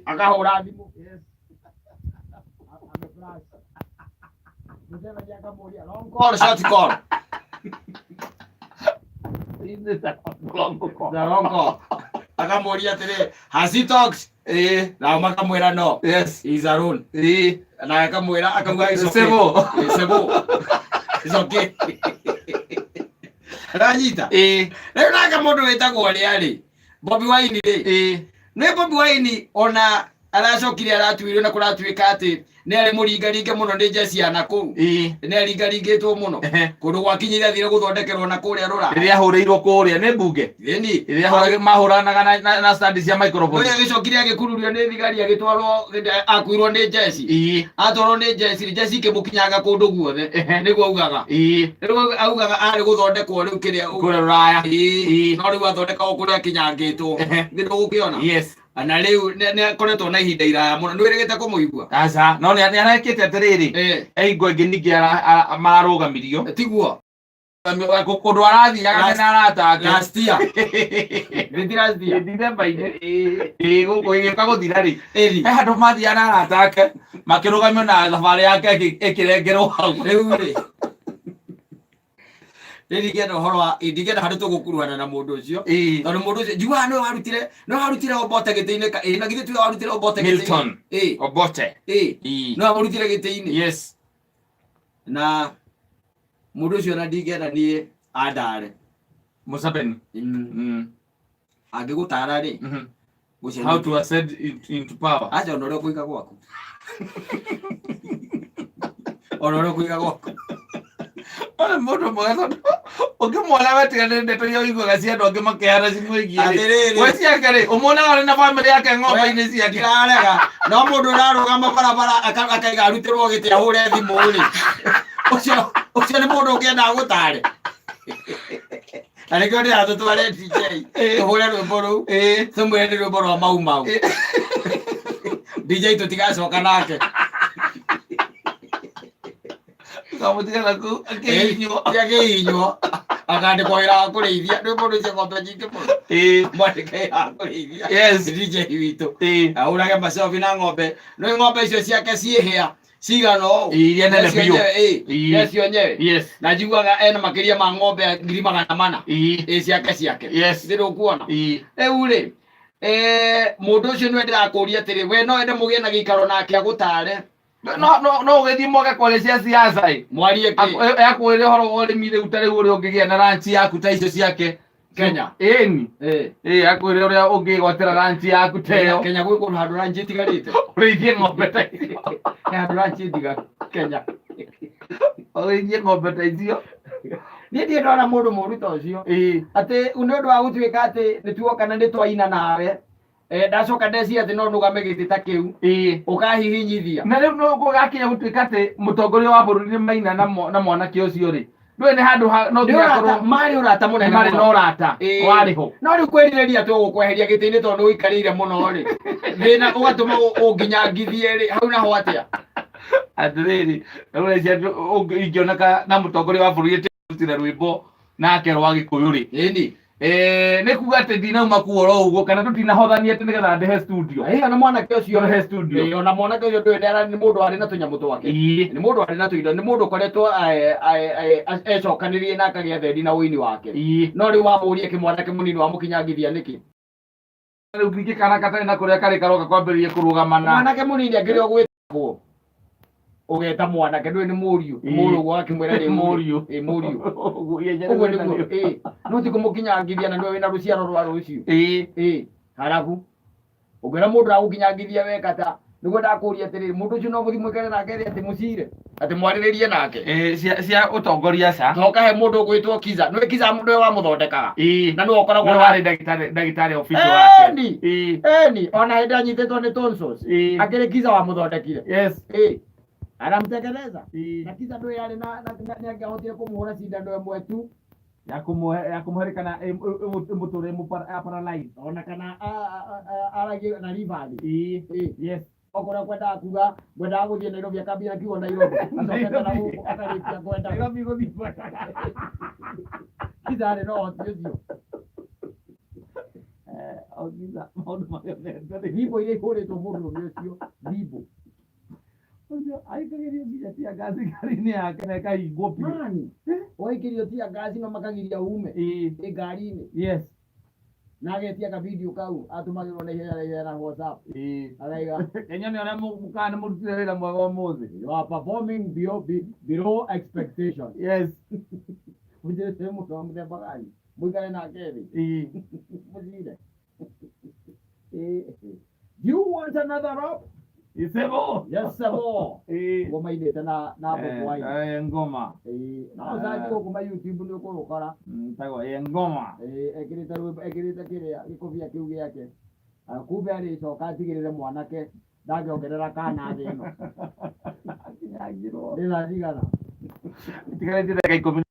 Akahũra thimũ. Ameflash. Museveni akamũria, "Long call, short call?" Long call. The long call. Akamũria atĩrĩ, "Has he talked?" Nao makamwĩra, "No." "He's alone." Na akamwĩra, akauga, "It's okay." Civil. It's civil. It's okay. Aranyita. Rĩu nake mũndũ wĩtagwo ũrĩa rĩ, Bobi Wine rĩ, nĩ Bobi Wine ona aracokire aratuirwo na kũratuĩka atĩ nĩ arĩ mũringaringe mũno nĩ njeci ya nakũu. Nĩ aringaringĩtwo mũno. Kũndũ gwakinyire athire gũthondekerwo na kũrĩa rũraya. Rĩrĩa ahũrĩirwo kũrĩa nĩ mbunge. Ĩni. Rĩrĩa mahũranaga na stand cia microphone. Ũrĩa agĩcokire agĩkururio nĩ thigari, agĩtwarwo, akuirwo nĩ njeci. Atwarwo nĩ njeci, njeci ikĩmũkinyanga kũndũ guothe. Nĩguo augaga. Rĩu augaga arĩ gũthondekwo rĩu kĩrĩa Kũrĩa rũraya. No rĩu athondekagwo kũrĩa akinyangĩtwo. Nĩ ndũgũkĩona. Na rĩu nĩ akoretwo na ihinda iraya mũno. Nĩ wĩrĩgĩte kũmũigua? Aca, no nĩ arekĩte atĩrĩrĩ, hingo ĩngĩ ningĩ mararũgamirio. Tiguo. Kũndũ arathiaga mena arata ake. Last year. Nĩ ti last year. December-inĩ. Gũkũ ĩgĩũka gũthira rĩ. Ĩni. He handũ mathiaga na arata ake makĩrũgamio na thabarĩ yake ĩkĩrengerwo hau. Rĩu rĩ. Rĩu ndingĩenda ũhoro wa ndingĩenda handũ tũgũkuruhana na mũndũ ũcio. Tondũ mũndũ ũcio njiguaga nĩwe warutire Obote gĩtĩ-inĩ na githĩ tiwe warutire Obote gĩtĩ-inĩ? Milton. Obote. Nĩwe wamũrutire gĩtĩ-inĩ. Na mũndũ ũcio na ndingĩenda niĩ andare. Museveni. Angĩgũtara rĩ, ngwĩciria How to ascend into power. Aca, ona ũrĩa ũkũiga gwaku. Ona ũrĩa ũkũiga gwaku. Ona mũndũ mwega tondũ ũngĩmuona wetiganĩre ndeto iria ũiguaga cia andũ angĩ makĩhana cimwĩgiĩ rĩ. Atĩrĩrĩ. We ciake rĩ, ũmuonaga arĩ na bamĩrĩ yake ng'ombe-inĩ ciake. Ndirarega no mũndũ ũrarũgama barabara akaiga arutĩrwo gĩtĩ ahũre thimũ rĩ, ũcio nĩ mũndũ ũngĩenda agũtare. Na nĩkĩo ndĩra tũtware DJ tũhũre rwĩmbo rũu, tũmwĩre nĩ rwĩmbo rwa Mau Mau. DJ tũtigacoka nake. Kamũtiga naku akĩhihinywo. Akĩhihinywo, akandĩkwo wĩra wa kũrĩithia. Nĩ mũndũ ũcio ng'ombe nyingĩ mũno. Mwandĩke wĩra wa kũrĩithia. DJ witũ ahũrage macobi na ng'ombe. Nĩ ng'ombe icio ciake ciĩhĩa cigana ũũ. Iria nene Nĩcio biũ. nyewe, nĩcio nyewe. Na njiguaga ena makĩria ma ng'ombe 400,000. Ĩ ciake ciake. Nĩ ndũkuona. Rĩu rĩ, mũndũ ũcio nĩwe ndĩrakũria atĩrĩ, we no ende mũgĩe na gĩikaro nake agũtare? No ũgĩthiĩ mwake kwaria cia siasa ĩ. Mwarie kĩ? Akwĩre ũhoro wa ũrĩmi rĩu ta rĩu ũrĩa ũngĩgĩa na ranch yaku ta icio ciake. Kenya. Ĩni. Akwĩre ũrĩa ũngĩgwatĩra ranch yaku ta ĩyo. Kenya gwĩ kũndũ handũ ranch ĩtigarĩte. Ũrĩithie ng'ombe ta icio. He handũ ranch ĩtigaru Kenya. Ũrĩithie ng'ombe ta icio. Niĩ ndirĩ ndona mũndũ mũru ta ũcio. Atĩ nĩ ũndũ wa gũtuĩka atĩ nĩ tuoka na nĩ twaina nawe. Ndacoka ndeciria atĩ no nũgame gĩtĩ ta kĩu. Ũkahihinyithia. Na rĩu no gũgakinya gũtuĩka atĩ mũtongoria wa bũrũri nĩ maina na mwanake ũcio rĩ. Ndũĩ nĩ handũ ha no Nĩ nginya ũrata, akorwo marĩ ũrata mũnene marĩ na mũno. ũrata warĩ ho. No rĩu kwĩrirĩria atĩ ũgũkweheria gĩtĩ-inĩ tondũ nĩ ũikarĩire mũno rĩ, thĩna ũgatũma ũnginyangithie rĩ, hau naho atĩa? Atĩrĩrĩ, rĩu rĩcia ingĩoneka na mũtongoria wa bũrũri atĩrutire rwĩmbo nake rwa Gĩkũyũ rĩ. Ĩni. Nĩ kuga atĩ ndinauma kuo oro ũguo kana tũtinahothania atĩ nĩgetha ndĩhe studio. Ona mwanake ũcio. Ndĩhe studio. Ona mwanake ũcio ndũĩ nĩ mũndũ warĩ na tũnyamũ twake. Nĩ mũndũ warĩ na tũindo, nĩ mũndũ ũkoretwo ecokanĩrĩrie na akagĩa thendi na ũini wake. No rĩu wamũria kĩmwanake mũnini wamũkinyangithia nĩkĩ? Rĩu ningĩ kana gatarĩ na kũrĩa karĩ karoka kwambĩrĩria kũrũgama na Mwanake mũnini akĩrĩ o gwĩtagwo. Ũgeta mwanake ndũĩ nĩ mũriũ. Mũrũ wakĩmwĩra rĩu. Mũriũ. Mũriũ. Ũguo ihenya Ũguo rĩu nĩguo. No ti kũmũkinyangithia na nĩwe wĩna rũciaro rwa rũciũ. Harabu. Ũngĩona mũndũ agũkinyangithia weka ta nĩguo ndakũria atĩrĩrĩ, mũndũ ũcio no mũthiĩ mũikare nake rĩ, atĩ mũcire, atĩ mwarĩrĩrie nake? Cia ũtongoria ca. To kahe mũndũ ũgwĩtwo Kiza. Nĩwe Kiza nĩwe wamũthondekaga. Na nĩwe ũkoragwo Nĩwe warĩ ndagĩtarĩ official wake. Eni. Eni, ona hĩndĩ anyitĩtwo nĩ tonsils. Akĩrĩ Kiza wamũthondekire. Anamtengeneza. Na Kiza ndũĩ arĩ na nĩ angĩahotire kũmũhũra cindano ĩmwe tu. Ya kũmũhe ya kũmũhe kana ĩmũtũre paralyze. Ona kana aragie na ribathi. Okorwo kwendaga kuga ngwendaga gũthiĩ Nairobi, akambia na kiugo Nairobi, acokete na gũkũ akarĩkia ngwendaga. Nairobi gũthiĩ kwendaga. Kiza arĩ na ũhoti ũcio. Ogitha maũndũ marĩa menda rĩ. Thimbo iria ihũrĩtwo mũndũrũme ũcio, thimbo. Ũcio aikagĩrio nginya tear gas ngari-inĩ yake na ĩkahingwo biũ. Mani, waikĩrio tear gas no makagiria ume ĩ ngari-inĩ. Na agetia ka video kau atũmagĩrwo na ihenya na ihenya na WhatsApp. Araiga Kenya nĩ arĩa mũkana nĩ mũrutire wĩra mwega ũmũthĩ. You are performing below expectation. Ũnjĩrĩte mũndũ wa mũthemba gani? Mũikare nake thĩ. Mũcire. Do you want another rap? Isebo. Yes, sebo. Guo mainĩte na Bobi Wine. Ngoma. No ũcanji gũkũ ma YouTube nĩ ũkũrũkora. Tagwo ngoma. Ekĩrĩte rwĩmbo, ekĩrĩte kĩrĩa gĩkobia kĩu gĩake. Kumbe arĩcoka atigĩrĩre mwanake ndangĩongerera kana thĩ ĩno. Akinyangirwo. Nĩ thaa cigana? Itigarĩtie ndagĩka 10.